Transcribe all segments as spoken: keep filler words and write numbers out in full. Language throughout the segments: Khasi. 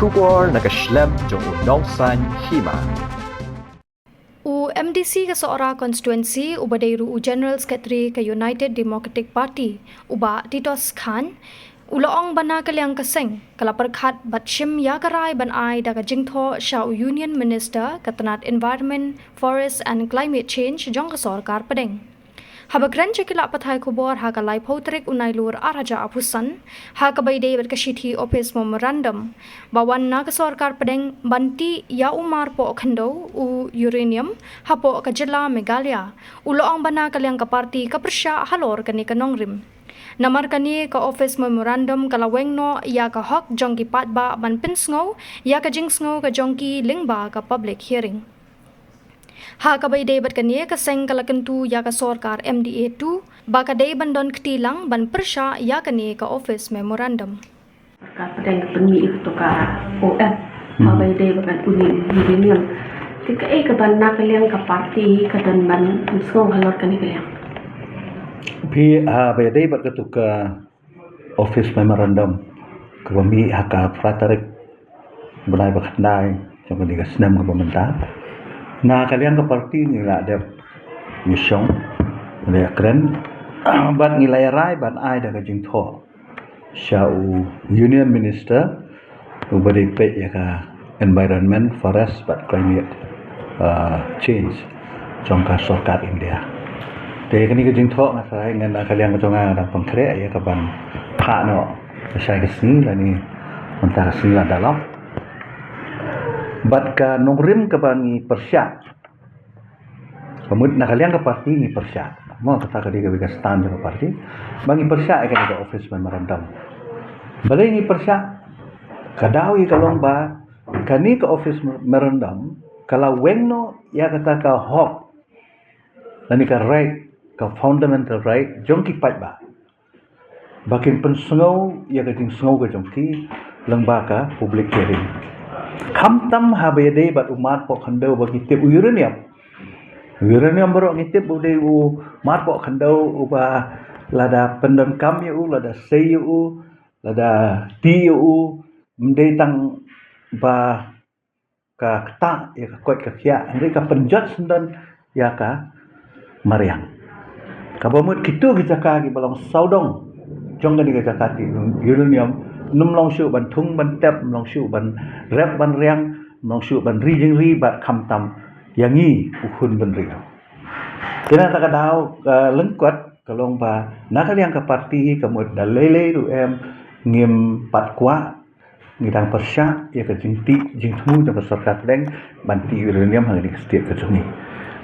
Khubor na ka shlem jong u Nongsaiñ Hima. U M D C ka Sohra Constituency, uba dei ruh u General Secretary ka United Democratic Party, u Bah Titos Chyne, u la ong ba na ka liang ka seng ka la pyrkhat bad shim ïa ka rai ban ai da ka jingthoh sha u Union Minister ka tnad Environment, Forest and Climate Change jong ka sorkar pdeng. Haba kren sha ki lad pathai khubor ha ka laiphew tarik u Nailur arhajar arphew san, ha kaba ïadei bad ka shithi office memorandum ba wan na ka sorkar pdeng ban tih ïa u marpoh khyndew u uranium hapoh ka jylla Meghalaya, u la ong ba na ka liang ka party ka pyrshah halor kane ka nongrim. Namar kane ka office memorandum ka la weng noh ïa ka hok jong ki paidbah ban pynsngew ïa ka jingsngew ka jong ki lyngba ka public hearing. Ha kaba ïadei bad kane, ka seng ka la kyntu ïa ka sorkar M D A two ba ka dei ban don kti lang ban pyrshah ïa kane ka office memorandum. Ka pdeng ka pynmih ïa ka to ka O M. Hmm. Haba ïadei bad ka uranium. Te kaei kaba na ka liang ka party ka don ban pynsngew halor kane ka liang? Phi, haba ïadei bad ka to ka office memorandum kaba mih ha ka phra tarik bnai ba khyndai jong kane ka snem kaba mynta. Na ka liang ka party ngi la dep ïashong, ngi la kren bad ngi la rai ban ai da ka jingthoh sha u Union Minister uba dei peit ïa ka Environment, Forest bad Climate, uh, Change jong ka sorkar India. Te kane ka jingthoh nga tharai ngan, na ka liang ka jong nga nga dang pynkhreh ïa ka ban phah noh shai ka sngi lane mynta ka sngi lada long. Bad ka nongrim kaba ngi pyrshah, ka mut na ka liang ka party ngi pyrshah. Mo, kata ka dei kawei ka stand jong ka party ba ngi pyrshah ïa kane ka office memorandum. Balei ngi pyrshah? Ka daw ïa ka long ba kane ka office memorandum ka la weng noh ïa kata ka hok lane ka right, ka fundamental right jong ki paidbah ba kin pynsngew ïa ka jingsngew ka jong ki lyngba ka public hearing. Khamtam haba ïadei bad u marpoh khyndew ba ngi tip, u uranium. U uranium baroh ngi tip u dei u marpoh khyndew uba lada pyndonkam ïa u, lada sei ïa u, lada tih ïa u, ym dei tang ba ka ktah ïa ka koit ka khiah, hynrei ka pynjot syndon ïa ka mariang. Kaba mut kito ki jaka kiba long sawdong jong kane ka jaka tih uranium, ym long shuh ban thung ban tep, ym long shuh ban rep ban riang, ym long shuh ban ri jingri bad khamtam ïa ngi u khun bynriew. Te na kata ka daw, ka lyngkot ka long ba na ka liang ka party ka mut da lei lei ruh em ngim pat kwah, ngi dang pyrshah ïa ka jingtih jingthmu jong ka sorkar pdeng ban tih uranium ha kane ka state ka jong ngi.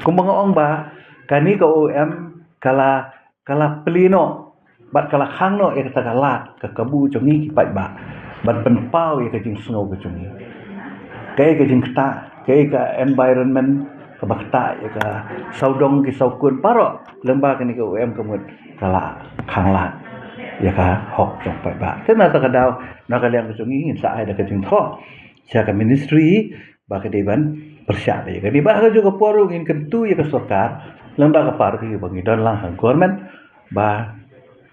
Kumba nga ong ba kane ka O M ka la, ka la plie noh bad ka la khang noh ïa kata ka lad ka kabu jong ngi ki paidbah ban pynpaw ïa ka jingsngew ka jong ngi. Kaei ka jingktah, kaei ka environment kaba ktah ïa ka sawdong ki sawkun baroh, lyngba kane ka O M ka mut ka la khang lad ïa ka hok jong paidbah. Te na kata ka daw, na ka liang ka jong ngi ngin sa ai da ka jingthoh sha ka ministry ba ka dei ban pyrshah ïa kane. Bad ha kajuh ka por ruh ngin kyntu ïa ka sorkar lyngba ka party ba ngi don lang ha government ba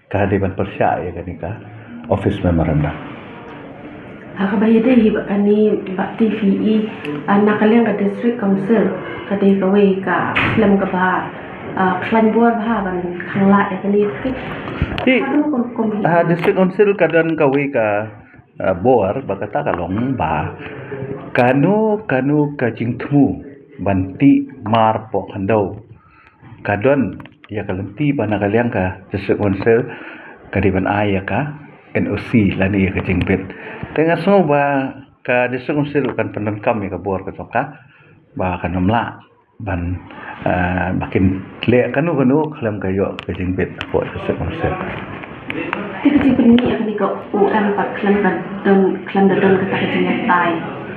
ka dei ban pyrshah ïa kane ka office memorandum. Ha kaba ïadei hi bad kane, Bah Titos, ah, na ka liang ka District Council ka dei kawei ka khlem kaba, ah, khlaiñ bor bha ban khang lad ïa kane. Te, ha, District Council ka don kawei ka, ah, bor ba kata ka long ba kano kano ka jingthmu ban tih marpoh khyndew ka don ïa ka lynti ba na ka liang ka District Council ka dei ban ai ïa ka N O C lane ïa ka jingbit. Te nga sngew ba ka District Council kan pyndonkam ïa ka bor ka jong ka ba kan ym lah ban, eh, ba kin leh kano kano khlem ka ïoh ka jingbit hapoh District Council. Te ka jingpynmih ïa kane ka O M pat khlem ka don, khlem da don kata ka jingbatai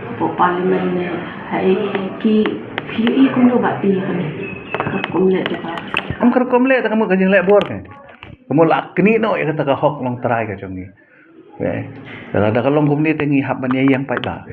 hapoh Parliament ne haei, ki, phi ïohi kumno Bah Titos ïa kane? Ka rukom leh jong ka. Em, ka rukom leh te ka mut ka jingleh bor ne. Ka mut la knieh noh ïa kata ka hok longtrai ka jong ngi. Eh, lada ka long kumne te ngi hap ban ïeng paidbah.